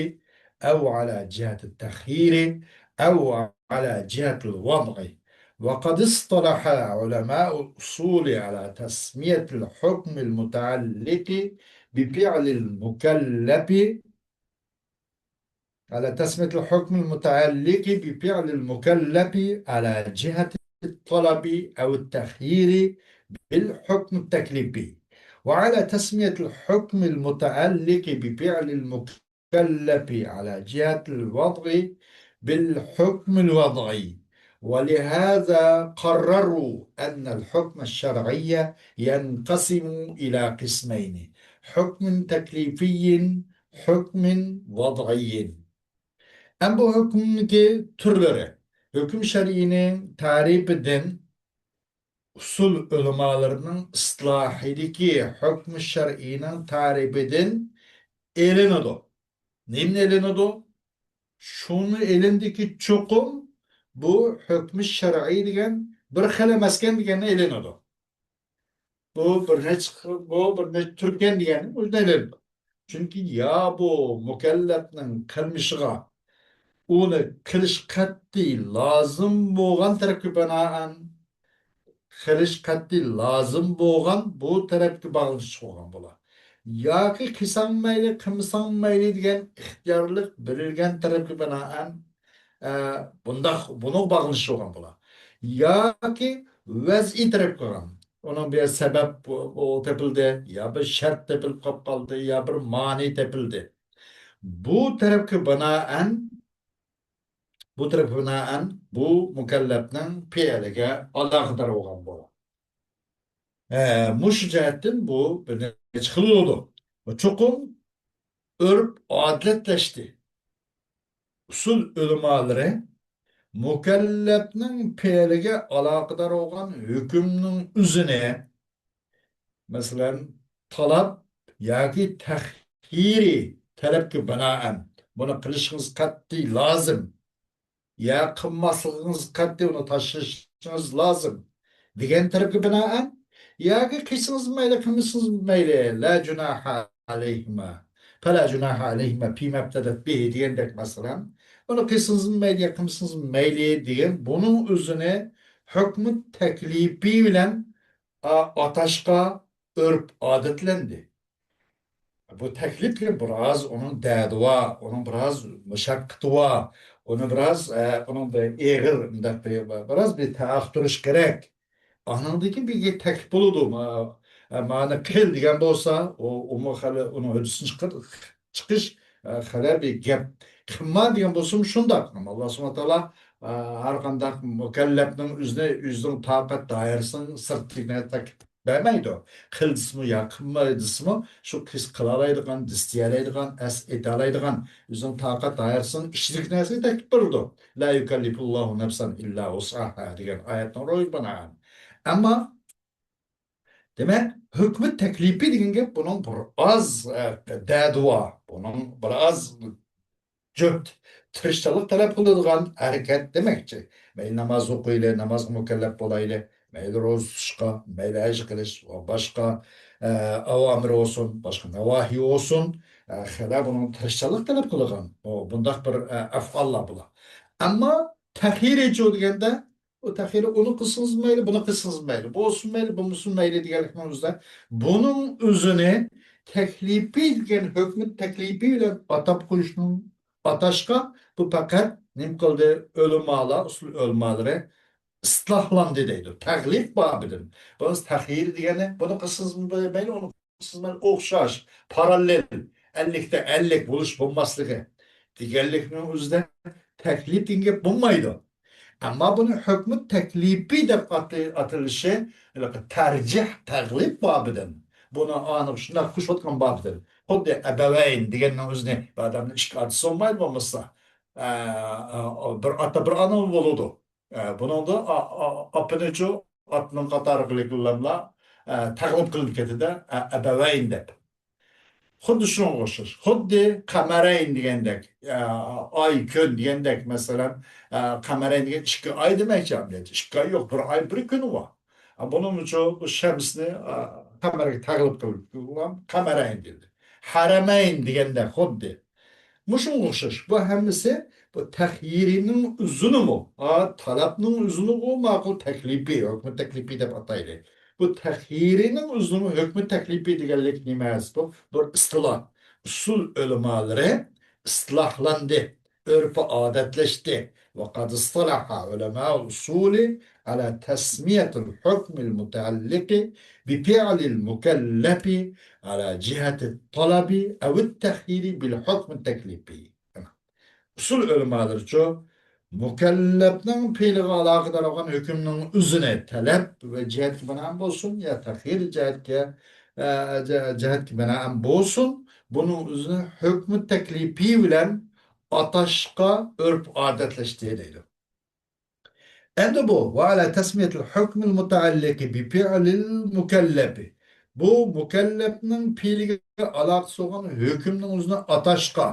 أو على جهة التخيير أو على جهة الوضع. وقد اصطلح علماء الأصول على تسمية الحكم المتعلق بفعل المكلف على تسمية الحكم المتعلق بفعل المكلف على جهة الطلب أو التخيير بالحكم التكليفي، وعلى تسمية الحكم المتعلق بفعل المكلف على جهة الوضع بالحكم الوضعي. ولهذا قرروا أن الحكم الشرعي ينقسم إلى قسمين، حكم تكليفي ھۆكمىن ۋەزئىييىن. ئەم بۇ ھۆكۈمنىڭكى تۈرلىرى. ھۆكۈم شەرئىينىڭ تەرىپىدىن، ئۇسۇل ئۆلىمالىرىنىڭ ئىستىلاھىدىكى ھۆكۈم شەرئىينىڭ تەرىپىدىن ئېلىنىدۇ. نېمىنى ئېلىنىدۇ؟ شۇنى ئېلىندىكى چوقۇم بۇ ھۆكۈم شەرئىي دېگەن بىر خىل ئەمەسكەن دېگەننى ئېلىنىدۇ. بۇ بىر نەچچە خىل، بۇ بىر نەچچە تۈركەن دېگەننى ئۆزىنى ئېلىنىدۇ. چۈنكى يا بۇ مۇكەللەپنىڭ قىلمىشىغا ئۇنى قىلىش قەتئىي لازىم بولغان تەرەپكە بىنائەن، قىلىش قەتئىي لازىم بولغان بۇ تەرەپكە باغلىنىشلىق بولغان بولا. ياكى قىلساڭ مەيلى، قىلمىساڭ مەيلى دېگەن ئىختىيارلىق بېرىلگەن تەرەپكە بىنائەن، ئە، بۇنداق، بۇنىڭغا باغلىنىشلىق بولغان بولا. ياكى ۋەزئىي تەرەپ قىلغان. ئۇنىڭ بىر سەۋەب، ئۇ، ئۇ تېپىلدى، يا بىر شەرت تېپىلىپ قاپ قالدى، يا بىر مانى تېپىلدى. بۇ تەرەپكە بىنائەن، بۇ تەرەپكە بىنائەن بۇ مۇكەللەپنىڭ پېئىلىگە ئالاقىدار بولغان بولا. ھە، مۇشۇ جەھەتتىن بۇ بىر نەچچە خىل بولىدۇ. چوقۇم ئۆرپ-ئادەتلەشتى. ئۇسۇل ئۆلىمالىرى مۇكەللەپنىڭ پېئىلىگە ئالاقىدار بولغان ھۆكۈمنىڭ ئۆزىنى، مەسىلەن، تالاپ ياكى تەخيىرىي تەلەپكە بىنائەن، بۇنى قىلىشىڭىز قەتئىي لازىم، يا قىلماسلىقىڭىز قەتئىي، ئۇنى تاشلىشىڭىز لازىم دېگەن تەرەپكە بىنائەن، ياكى قىلسىڭىز مەيلى، قىلمىسىڭىز مەيلى، لا جۇناھا ئەلەيھىما، پەلا جۇناھا ئەلەيھىما فىما ئىفتەدەت بىھى دېگەندەك، مەسىلەن، ئۇنى قىلسىڭىز مەيلى، يا قىلمىسىڭىز مەيلى دېگەن بۇنىڭ ئۆزىنى ھۆكمى تەكلىپى بىلەن، ئا، ئاتاشقا ئۆرپ-ئادەتلەندى. بۇ تەكلىپ دېگەن بىراز ئۇنىڭ دەردى بار، ئۇنىڭ بىراز مۇشەققىتى بار، ئۇنى بىراز، ئە، ئۇنىڭ بىر ئېغىر، مۇنداق بىر، بىراز بىر تەئەخ تۇرۇش كېرەك. ئانىڭدىن كېيىن بىر تەكلىپ بولىدۇ. ما-، ئە، مانى قىل دېگەن بولسا، ئۇ، ئۇمۇ خېلى ئۇنىڭ ھۆددىسىدىن چىقىپ، چىقىش، ئە، خېلى بىر گەپ. قىلما دېگەن بولسىمۇ شۇنداق. ئاللا سۇبھانەھۇ ۋە تائالا، ئە، ھەر قانداق مۇكەللەپنىڭ ئۆزىنى، ئۆزىنىڭ تاقەت دائىرىسىنىڭ سىرتىدىكىنى تەكلىپ بەرمەيدۇ. قىل دېسىمۇ يا قىلما دېسىمۇ، شۇ قىس قىلالايدىغان، دېسىيەلەيدىغان، ئەس ئېيتالايدىغان، ئۆزىنىڭ تاقەت دائىرىسىنىڭ ئىچىدىكى نەرسىنى تەكلىپ بېرىدۇ. لا يۇكەللىپۇللاھۇ نەفسەن ئىللا ۋۇسئەھا دېگەن ئايەتنىڭ روھىغا بىنائەن. ئەمما، دېمەك، ھۆكمى تەكلىپى دېگەن گەپ بۇنىڭ بىر ئاز، ئە، دەدۇ بار، بۇنىڭ بىر ئاز جۆت، تىرىشچانلىق تەلەپ قىلىدىغان ھەرىكەت دېمەكچى. مەيلى ناماز ئوقۇيلى، نامازغا مۇكەللەپ بولايلى، مەيلى روزا تۇتۇشقا، مەيلى ھەج قىلىش ۋە باشقا، ئە، ئاۋامىر بولسۇن، باشقا ناۋاھى بولسۇن، ئە، خېلى بۇنىڭ تىرىشچانلىق تەلەپ قىلىدىغان، ئۇ، بۇنداق بىر، ئە، ئەفئاللار بۇلار. ئەمما تەخيىرىچۇ دېگەندە، ئۇ تەخيىر، ئۇنى قىلسىڭىز مەيلى، بۇنى قىلسىڭىز مەيلى، بولسۇن مەيلى، بولمىسۇن مەيلى دېگەنلىكنىڭ ئۆزىدە، بۇنىڭ ئۆزىنى تەكلىپى دېگەن ھۆكمى تەكلىپى بىلەن ئاتاپ قويۇشنىڭ، ئاتاشقا، بۇ پەقەت نېمە قىلدى؟ ئۆلىمالار، ئۇسۇل ئۆلىمالىرى ئىسلاھلاندى دەيدۇ. تەغلىب بابىدىن. بۇ تەخيىر دېگەننى، بۇنى قىلسىڭىزمۇ مەيلى، ئۇنى قىلسىڭىزمۇ مەيلى، ئوخشاش، پاراللېل، ئەللىكتە ئەللىك بولۇش بولماسلىقى دېگەنلىكنىڭ ئۆزىدە تەكلىپ دېگەن گەپ بولمايدۇ. ئەمما بۇنى ھۆكمى تەكلىپى دەپ ئاتى-، ئاتىلىشى ھېلىقى تەرجىھ، تەغلىب بابىدىن. بۇنى ئانىغا شۇنداق قوشۇۋاتقان بابىدىن. خۇددى ئەبەۋەين دېگەننىڭ ئۆزىنى بىر ئادەمنىڭ ئىككى ئاتىسى بولمايدۇ بولمىسا. ئە، ئە، بىر ئاتا، بىر ئانا بولىدۇ. ئە، بۇنىڭدا ئا-، ئا-، ئاپىنىچۇ ئاتىنىڭ قاتارىغا ئېلىنغانلار، ئە، تەغلىب قىلىنىپ كېتىدۇ، ئە، ئەبەۋەين دەپ. خۇددى شۇنىڭغا ئوخشاش. خۇددى قەمەرەين دېگەندەك، ئە، ئاي، كۈن دېگەندەك، مەسىلەن، ئە، قەمەرەين دېگەن ئىككى ئاي دېمەكچى ئەمەلىيەتتە. ئىككى ئاي يوق، بىر ئاي، بىر كۈنى بار. ئە، بۇنىڭ ئۈچۈن بۇ شەمسنى، ئە، قەمەرگە تەغلىب قىلىپ، قەمەرەين دېدى. ھەرەمەين دېگەندەك خۇددى. مۇشۇنىڭغا ئوخشاش. بۇ ھەممىسى بۇ تەخيىرىنىڭ ئۆزىنىمۇ، ئا، تەلەپنىڭ ئۆزىنىغۇ ماقۇل تەكلىپى، ھۆكمى تەكلىپى دەپ ئاتايلى. بۇ تەخيىرىنىڭ ئۆزىنىمۇ ھۆكمى تەكلىپى دېگەنلىك نېمە؟ بۇ بىر ئىستىلاھ. ئۇسۇل ئۆلىمالىرى ئىستىلاھلاندى، ئۆرپى ئادەتلەشتى. وقد اصطلح علماء الأصول على تسمية الحكم المتعلق بفعل المكلف على جهة الطلب أو التخيير بالحكم التكليفي. ئۇسۇل ئۆلىمالىرىچۇ، مۇكەللەپنىڭ پېئىلىغا ئالاقىدار بولغان ھۆكۈمنىڭ ئۆزىنى تەلەپ ۋە جەھەتكە بىنائەن بولسۇن يا تەخيىر جەھەتكە، ئە، جە-، جەھەتكە بىنائەن بولسۇن، بۇنىڭ ئۆزىنى ھۆكمى تەكلىپى بىلەن ئاتاشقا ئۆرپ ئادەتلەشتى دەيدۇ. ئەمدى بۇ، وعلى تسمية الحكم المتعلق بفعل المكلف. بۇ مۇكەللەپنىڭ پېئىلىگە ئالاقىسى بولغان ھۆكۈمنىڭ ئۆزىنى ئاتاشقا،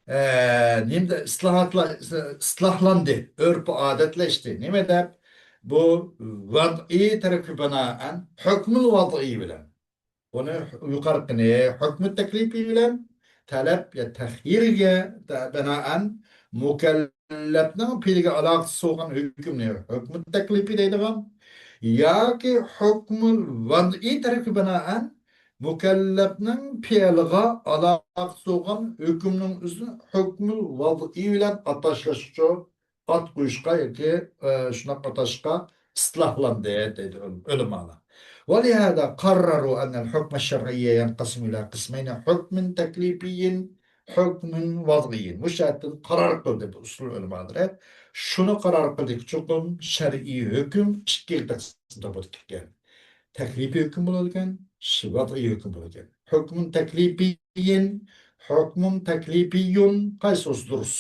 ئە، نېمىدە ئىسلاھاتلار، ئىسلاھلاندى، ئۆرپ ئادەتلەشتى. نېمە دەپ؟ بۇ ۋەزئىي تەرەپكە بىنائەن ھۆكمۇل ۋەزئىي بىلەن. بۇنى يۇقىرىقىنى ھۆكمى تەكلىپى بىلەن تەلەپ يا تەخيىرگە بىنائەن مۇكەللەپنىڭ پېئىلىگە ئالاقىسى بولغان ھۆكۈمنى ھۆكمى تەكلىپى دەيدىغان ياكى ھۆكمى ۋەزئىي تەرەپكە بىنائەن مۇكەللەپنىڭ پېئىلىغا ئالاقىسى بولغان ھۆكۈمنىڭ ئۆزىنى ھۆكمى ۋەزئىي بىلەن ئاتاشلاشقىچۇ ئات قويۇشقا ياكى، ئە، شۇنداق ئاتاشقا ئىستىلاھلاندى دەيدۇ ئۆل-، ئۆلىمالار. ولهذا قرروا أن الحكم الشرعي ينقسم إلى قسمين، حكم تكليفي، حكم وضعي. مۇشۇ جەھەتتىن قارار قىلدى بۇ ئۇسۇل ئۆلىمالىرى. شۇنى قارار قىلدىكى، چوقۇم شەرئىي ھۆكۈم ئىككىگە تەقسىم بولىدىكەن. تەكلىپىي ھۆكۈم بولىدىكەن، ش-، ۋەزئىي ھۆكۈم بولىدىكەن. ھۆكمۇن تەكلىپىيين، ھۆكمۇن تەكلىپىيۇن، قايسىسى دۇرۇس؟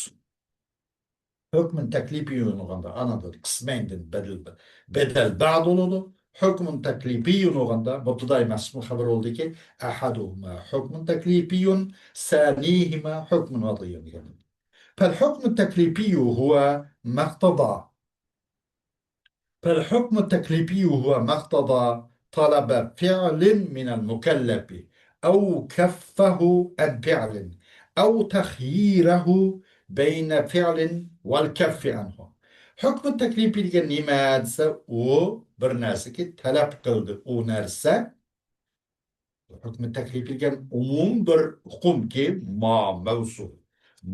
ھۆكمۇن تەكلىپىيۇن بولغاندا ئانىڭدىن قىسمەيندىن بەدەل، بەدەل بەد بولىدۇ. ھۆكمۇن تەكلىپىيۇن بولغاندا مۇبتىدائى مەھزۇپنىڭ خەۋىرى بولىدۇكى، أحدهما حكم تكليفي ثانيهما حكم وضعي دېگەن. فالحكم التكليفي هو ما اقتضى فالحكم التكليفي هو ما اقتضى طلب فعل من المكلف أو كفه عن فعل أو تخييره بين فعل والكف عنه. ھۆكمى تەكلىپى دېگەن نېمە دېسە، ئۇ بىر نەرسىگە تەلەپ قىلدى. ئۇ نەرسە ھۆكمى تەكلىپى دېگەن ئومۇمىي بىر ئۇقۇمكى، ما مەۋسۇل.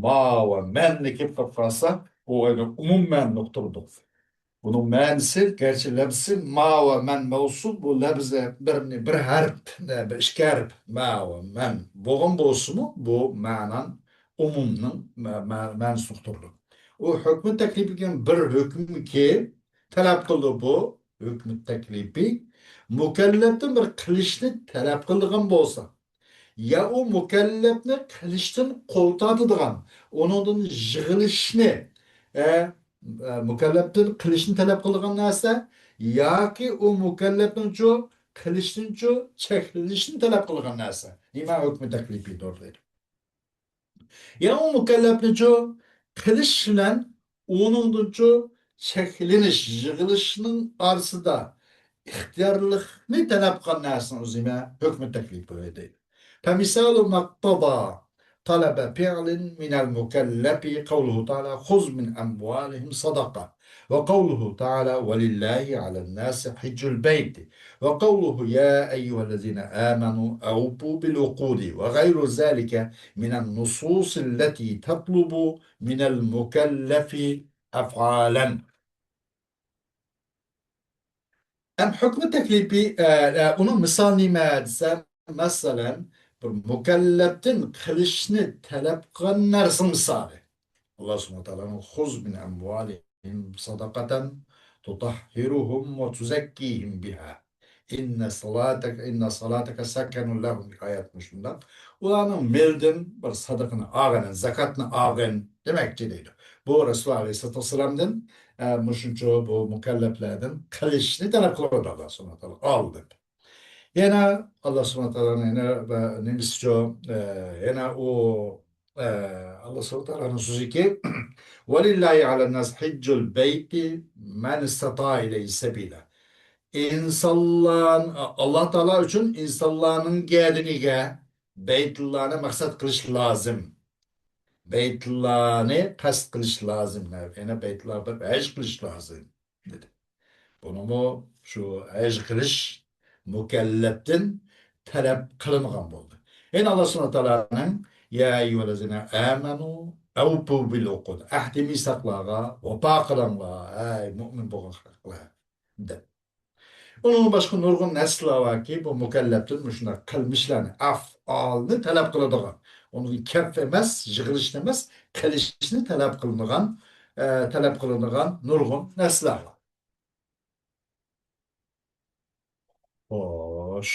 ما ۋە مەننى كېلىپ قالسا، ئۇ ئەنە ئومۇم مەنىنى ئۇقتۇرىدۇ. بۇنىڭ مەنىسى، گەرچە لەپزى ما ۋە مەن مەۋسۇل، بۇ لەپزى بىر، بىر ھەرپ، بىر ئىككى ھەرپ، ما ۋە مەن بولغان بولسىمۇ، بۇ مەنان ئومۇمنىڭ مە-، مە-، مەنىسىنى ئۇقتۇرىدۇ. ئۇ ھۆكمى تەكلىپى دېگەن بىر ھۆكۈمكى، تەلەپ قىلىدۇ بۇ ھۆكمى تەكلىپى. مۇكەللەپتىن بىر قىلىشنى تەلەپ قىلىدىغان بولسا، يا ئۇ مۇكەللەپنى قىلىشتىن قول تارتىدىغان، ئۇنىڭدىن يىغىلىشنى، ئە، ئە، مۇكەللەپتىن قىلىشنى تەلەپ قىلىدىغان نەرسە، ياكى ئۇ مۇكەللەپنىڭچۇ قىلىشتىنچۇ چەكلىنىشنى تەلەپ قىلىدىغان نەرسە. نېمە ھۆكمى تەكلىپى دەيدۇ. يەنى ئۇ مۇكەللەپنىچۇ قىلىش بىلەن ئۇنىڭدىنچۇ چەكلىنىش، يىغىلىشنىڭ ئارىسىدا ئىختىيارلىقنى تەلەپ قىلغان نەرسىنىڭ ئۆزى نېمە؟ ھۆكمى تەكلىپى دەيدۇ. فمثال ما اقتضى طلب فعل من المكلف قوله تعالى: خذ من أموالهم صدقة. وقوله تعالى: ولله على الناس حج البيت، وقوله: يا أيها الذين آمنوا أوفوا بالعقود، وغير ذلك من النصوص التي تطلب من المكلف أفعالا. ئەم ھۆكمى تەكلىپى، ئە، ئە، ئۇنىڭ مىسالى نېمە دېسە، مەسىلەن، بىر مۇكەللەپتىن قىلىشنى تەلەپ قىلغان نەرسىنىڭ مىسالى. ئاللا سۇبھانەھۇ ۋە تائالانىڭ: خذ من أموالهم صدقة تطهرهم وتزكيهم بها إن صلاتك، إن صلاتك سكن لهم دېگەن ئايەت مۇشۇنداق. ئۇلارنىڭ مېلىدىن بىر سادىقىنى ئالغىن، زاكاتنى ئالغىن دېمەكچى دەيدۇ. بۇ رەسۇلۇللا ئەلەيھىسسالاتۇ ۋەسسالامدىن، ئە، مۇشۇنچە بۇ مۇكەللەپلەردىن قىلىشنى تەلەپ قىلىۋاتىدۇ ئاللا سۇبھانەھۇ ۋە تائالا، ئال دەپ. يەنە ئاللا سۇبھانەھۇ ۋە تائالانىڭ يەنە بىر نېمىسىچۇ، ئە، يەنە ئۇ، ئە، ئاللا سۇبھانەھۇ ۋە تائالانىڭ سۆزىكى: ولله على الناس حج البيت من استطاع إليه سبيلا. ئىنسانلار، ئاللا تائالا ئۈچۈن ئىنسانلارنىڭ گەدىنىگە بەيتۇللانى مەقسەت قىلىش لازىم. بەيتۇللانى قەست قىلىش لازىم. يەنى بەيتۇللاغا بېرىپ ھەج قىلىش لازىم، دېدى. بۇنىمۇ شۇ ھەج قىلىش مۇكەللەپتىن تەلەپ قىلىنغان بولدى. يەنە ئاللا سۇبھانەھۇ ۋە تائالانىڭ: يا أيها الذين آمنوا أوفوا بالعقود، ئەھدى مىساقلارغا ۋاپا قىلىڭلار، ئەي مۇئمىن بولغان خەلقلەر، دەپ. ئۇنىڭدىن باشقا نۇرغۇن نەسلەر باركى، بۇ مۇكەللەپتىن مۇشۇنداق قىلمىشلارنى، ئەفئالنى تەلەپ قىلىدىغان، ئۇنىڭ كەپ ئەمەس، يىغىلىشنى ئەمەس، قىلىشنى تەلەپ قىلىنىدىغان، ئە، تەلەپ قىلىنىدىغان نۇرغۇن نەسلەر بار. خوش.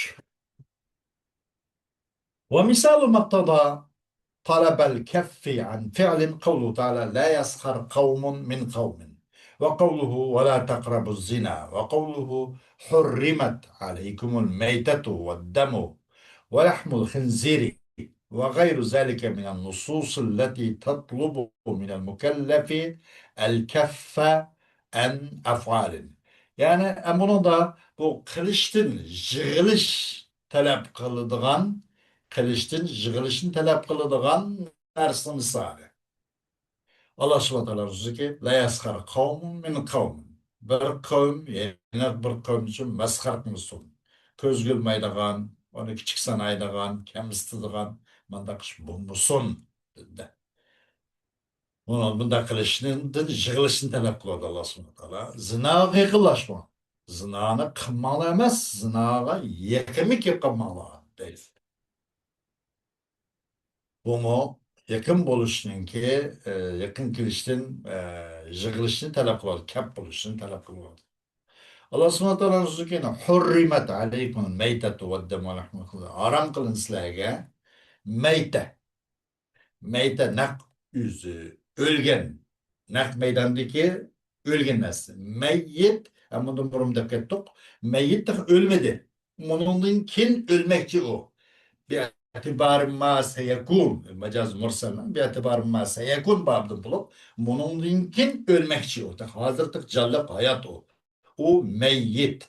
ومثال ما اقتضى طلب الكف عن فعل قوله تعالى: لا يسخر قوم من قوم، وقوله: ولا تقربوا الزنا، وقوله: حرمت عليكم الميتة والدم ولحم الخنزير، وغير ذلك من النصوص التي تطلب من المكلف الكف عن أفعال. يەنى، ئە، بۇنىڭدا بۇ قىلىشتىن، يىغىلىش تەلەپ قىلىدىغان، قىلىشتىن يىغىلىشنى تەلەپ قىلىدىغان نەرسىنىڭ مىسالى. ئاللا سۇبھانەھۇ ۋە تائالا سۆزىكى: لا يسخر قوم من قوم. بىر قەۋم يەنە بىر قەۋم ئۈچۈن مەسخىرە قىلمىسۇن. كۆزگە ئىلمايدىغان، ئۇنى كىچىك سانايدىغان، كەمسىتىدىغان مۇنداق ئىش بولمىسۇن، دېدى. بۇنى، بۇنداق قىلىشنىڭدىن يىغىلىشنى تەلەپ قىلىۋاتىدۇ ئاللا سۇبھانەھۇ ۋە تائالا. زىناغا يېقىنلاشماڭ. زىنانى قىلماڭلار ئەمەس، زىناغا يېقىنمۇ كېلىپ قالماڭلار، دەيدۇ. بۇمۇ يېقىن بولۇشنىڭكى، ئە، يېقىن كېلىشتىن، ئە، يىغىلىشنى تەلەپ قىلىۋاتىدۇ، كەپ بولۇشنى تەلەپ قىلىۋاتىدۇ. ئاللا سۇبھانەھۇ ۋە تائالا سۆزىكى: حرمت عليكم الميتة والدم ولحم الخنزير. ھارام قىلىندى سىلەرگە مەيتە. مەيتە نەق ئۆزى، ئۆلگەن، نەق مەيداندىكى ئۆلگەن نەرسە. مەييىت، ھە، مۇندىن بۇرۇن دەپ كەتتۇق. مەييىت تېخى ئۆلمىدى. مۇنىڭدىن كېيىن ئۆلمەكچى ئۇ. باعتبار ما سيكون، مەجاز مۇرسەلنىڭ باعتبار ما سيكون بابىدىن بولۇپ، مۇنىڭدىن كېيىن ئۆلمەكچى ئۇ. تېخى ھازىر تېخى جانلىق، ھايات ئۇ. ئۇ مەييىت.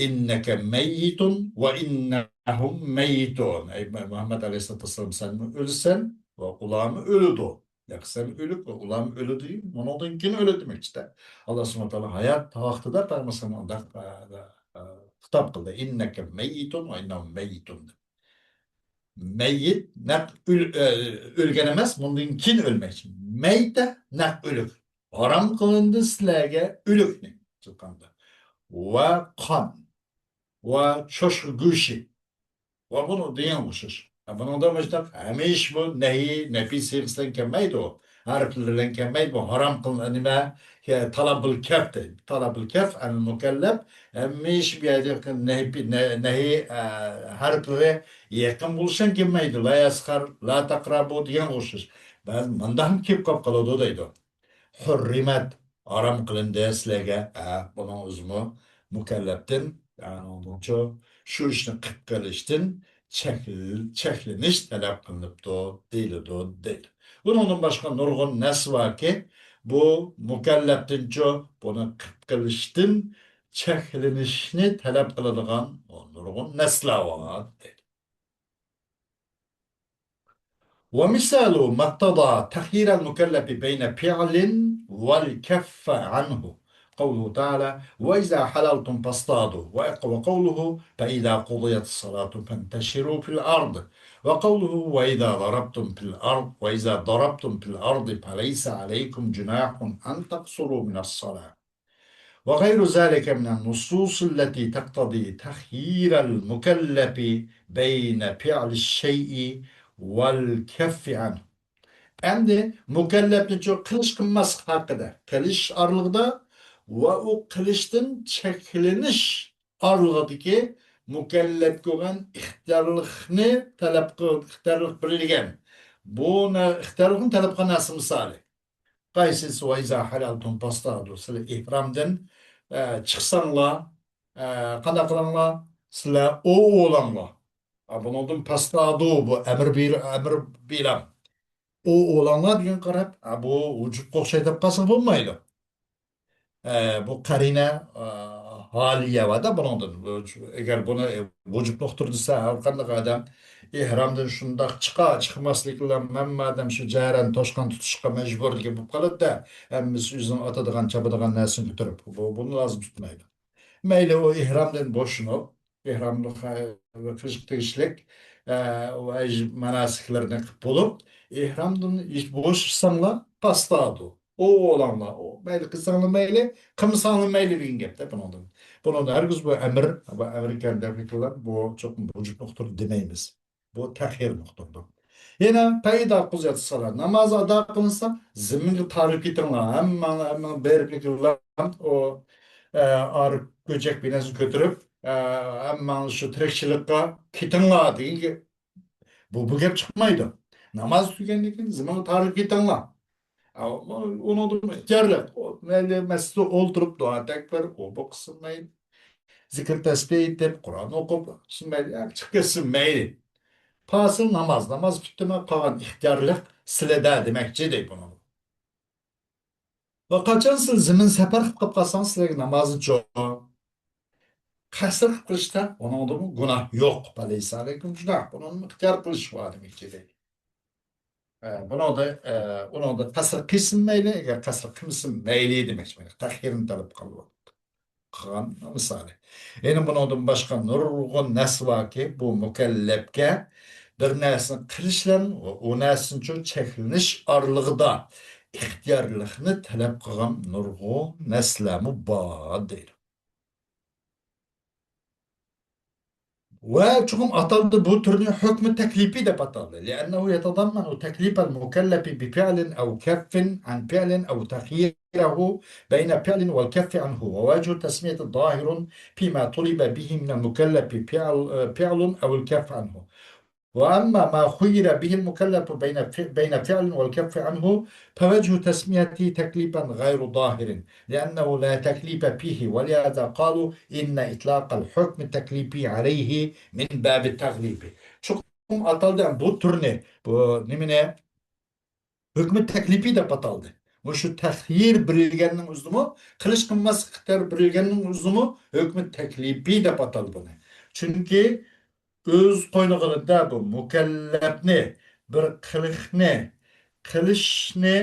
إنك ميت وإنهم ميتون. ئەي مۇھەممەد ئەلەيھىسسالاتۇ ۋەسسالام، سەنمۇ ئۆلىسەن ۋە ئۇلارمۇ ئۆلىدۇ. ياق، سەن ئۆلۈپ، ئۇلارمۇ ئۆلىدۇ. مۇنىڭدىن كېيىن ئۆلىدۇ دېمەكچىدە. ئاللا سۇبھانەھۇ ۋە تائالا ھايات ۋاقتىدا پەيغەمبەر ئالەيھىسسالامغا مۇنداق، ئە، ئە، خىتاب قىلدى. إنك ميت وإنهم ميتون دەپ. مەييىت نەق ئۆل-، ئە، ئۆلگەن ئەمەس، مۇندىن كېيىن ئۆلمەكچى. مەيتە نەق ئۆلۈك. ھارام قىلىندى سىلەرگە ئۆلۈكنى تۇتقاندا. ۋە قان. ۋە چوشقا گۆشى. ۋە بۇنىڭ دېگەن ئوخشاش. بۇنىڭدا مۇشۇنداق ھەمىشە بۇ نەھى، نەپى سىيغىسى بىلەن كەلمەيدۇ. ھەرپلىرى بىلەن كەلمەيدۇ. بۇ ھارام قىلىن-، نېمە، تالابۇل كەف دەيدۇ. تالابۇل كەف ئەنىل مۇكەللەپ. ھەمىشە بۇ يەردە نەھى، نە-، نەھى، ئە، ھەرپلىرى يېقىن بولۇشتىن كەلمەيدۇ. لا يسخر، لا تقربوا دېگەنگە ئوخشاش. بەزى مۇنداقمۇ كېلىپ قاپ قالىدۇ دەيدۇ. حرمت، ھارام قىلىندى سىلەرگە. ھە، بۇنىڭ ئۆزىمۇ مۇكەللەپتىن، يەنى ئۇنىڭچۇ شۇ ئىشنى قىلىپ قېلىشتىن چەكل-، چەكلىنىش تەلەپ قىلىنىپتۇ، دېيىلىدۇ، دەيدۇ. بۇنىڭدىن باشقا نۇرغۇن نەس باركى، بۇ مۇكەللەپتىنچۇ بۇنى قىلىپ قېلىشتىن چەكلىنىشنى تەلەپ قىلىدىغان نۇرغۇن نەسلەر بار، دەيدۇ. ومثال ما اقتضى تخيير المكلف بين فعل والكف عنه. قوله تعالى: وإذا حللتم فاصطادوا. وق-، وقوله: فإذا قضيت الصلاة فانتشروا في الأرض. وقوله: وإذا ضربتم في الأرض، وإذا ضربتم في الأرض فليس عليكم جناح أن تقصروا من الصلاة. وغير ذلك من النصوص التي تقتضي تخيير المكلف بين فعل الشيء والكف عنه. ئەمدى مۇكەللەپنىچۇ قىلىش قىلماسلىق ھەققىدە، قىلىش ئارىلىقىدا ۋە ئۇ قىلىشتىن چەكلىنىش ئارىلىقىدىكى مۇكەللەپكە بولغان ئىختىيارلىقنى تەلەپ قىل-، ئىختىيارلىق بېرىلگەن. بۇ نە-، ئىختىيارلىقنى تەلەپ قىلغان نەرسە مىسالى. قايسىسى؟ ۋەئىزا ھەلەلتۇم پاستادۇ. سىلەر ئېھرامدىن، ئە، چىقساڭلار، ئە، قانداق قىلىڭلار؟ سىلەر ئوۋ ئوۋلاڭلار. ئا، بۇنىڭدىن پاستادۇ، بۇ ئەمر بىر، ئەمر بىلام. ئوۋ ئوۋلاڭلار دېگەنگە قاراپ، ئا، بۇ ۋۇجۇبقا ئوخشايدۇ دەپ قالسا بولمايدۇ. ئە، بۇ قەرىنە، ئە، ھالىيە بار-دە بۇنىڭدىن. بۇ، ئەگەر بۇنى ۋۇجۇب نۇقتىدا دېسە، ھەر قانداق ئادەم ئېھرامدىن شۇنداق چىقا، چىقماسلىق بىلەن ھەممە ئادەم شۇ جەرەن توشقان تۇتۇشقا مەجبۇر دېگەن بولۇپ قالىدۇ-دە، ھەممىسى ئۆزىنىڭ ئاتىدىغان، چاپىدىغان نەرسىنى كۆتۈرۈپ، بۇ، بۇنى لازىم تۇتمايدۇ. مەيلى، ئۇ ئېھرامدىن بوشىنىپ، ئېھراملىق، ئە، قىلىشقا تېگىشلىك، ئە، ۋە ھەج ماناسىكلىرىنى قىلىپ بولۇپ، ئېھرامدىن بوشىساڭلار، پاستادۇ. ئوۋ ئوۋلاڭلار، ئوۋ. مەيلى قىلساڭلار مەيلى، قىلمىساڭلار مەيلى دېگەن گەپتە بۇنىڭدىن. بۇنىڭدا ھەرگىز بۇ ئەمر، بۇ ئەمر ئىكەن دەپ، بۇ چوقۇم ۋۇجۇب نۇقتىدا دېمەيمىز. بۇ تەخيىر نۇقتىدۇر. يەنە پەئىدا قۇزىيەت سالا، ناماز ئادا قىلىنسا، زېمىنگە تارىلىپ كېتىڭلار. ھەممەڭلار، ھەممەڭلار بېرىپ كېلىڭلار. ئۇ، ئە، ئارىپ كۆچەك بىناسىنى كۆتۈرۈپ، ئە، ھەممەڭلار شۇ تىرىكچىلىكقا كېتىڭلار دېگەن گەپ. بۇ، بۇ گەپ چىقمايدۇ. ناماز تۈگەندىن كېيىن زېمىنغا تارىلىپ كېتىڭلار. ئا، ئۇنىڭدىن ئىختىيارلىق. ئۇ، مەيلى مەسچىتتە ئولتۇرۇپ دۇئا تەكبىر، ئۇ بۇ قىلسۇن مەيلى. زىكىر تەسبىھ ئېيتىپ، قۇرئان ئوقۇپ، قىلسۇن مەيلى. يا، چىقىپ كەتسۇن مەيلى. پاسىل ناماز، ناماز پۈتتىمۇ قالغان ئىختىيارلىق سىلىدە دېمەكچى دەيدۇ بۇنى. ۋە قاچان سىز زېمىن سەپەر قىلىپ قالساڭ، سىلەرگە نامازنى چوڭ قەسىر قىلىپ قىلىشتا ئۇنىڭدىمۇ گۇناھ يوق. فليس عليكم جناح. بۇنىڭدىمۇ ئىختىيار قىلىش بار دېمەكچى دەيدۇ. ئە، بۇنىڭدا، ئە، ئۇنىڭدا قەسىر قىلسىمۇ مەيلى، ئەگەر قەسىر قىلمىسىمۇ مەيلى دېمەكچى. مانا تەخيىرنى تەلەپ قىلىۋاتىدۇ. قىلغان مىسالى. يەنە بۇنىڭدىن باشقا نۇرغۇن نەرسە باركى، بۇ مۇكەللەپكە بىر نەرسىنى قىلىش بىلەن ئۇ نەرسىنىچۇ چەكلىنىش ئارىلىقىدا ئىختىيارلىقنى تەلەپ قىلغان نۇرغۇن نەرسىلەرمۇ بار دەيدۇ. ۋە چوقۇم ئاتالدى، بۇ تۈرنى ھۆكمى تەكلىپىي دەپ ئاتالدى. لأنه يتضمن تكليف المكلف بفعل أو كف عن فعل أو تخييره بين فعل والكف عنه، ووجه التسمية ظاهر فيما طلب به من المكلف فعل، فعل أو الكف عنه. وأما ما خير به المكلف بين ف-، بين فعل والكف عنه فوجه تسميته تكليفا غير ظاهر، لأنه لا تكليف فيه، ولهذا قالوا إن إطلاق الحكم التكليفي عليه من باب التغليب. چوقۇم ئاتالدى بۇ تۈرنى، بۇ نېمىنى؟ ھۆكمى تەكلىپىي دەپ ئاتالدى. مۇشۇ تەخيىر بېرىلگەننىڭ ئۆزىمۇ، قىلىش قىلماسلىق ئىختىيارى بېرىلگەننىڭ ئۆزىمۇ ھۆكمى تەكلىپىي دەپ ئاتالدى بۇنى. چۈنكى ئۆز قوينىغىنىدا بۇ مۇكەللەپنى بىر قىلىقنى قىلىشنى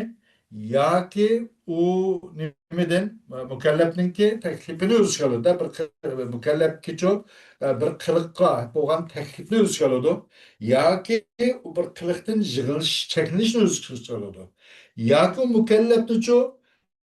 ياكى ئۇ نېمىدىن، مۇكەللەپنىڭكى تەكلىپىنى ئۆز ئىچىگە ئالىدۇ. بىر قىل-، مۇكەللەپكىچۇ، بىر قىلىققا بولغان تەكلىپنى ئۆز ئىچىگە ئالىدۇ. ياكى ئۇ بىر قىلىقتىن يىغىلىش، چەكلىنىشنى ئۆز ئىچىگە ئالىدۇ. ياكى ئۇ مۇكەللەپنىچۇ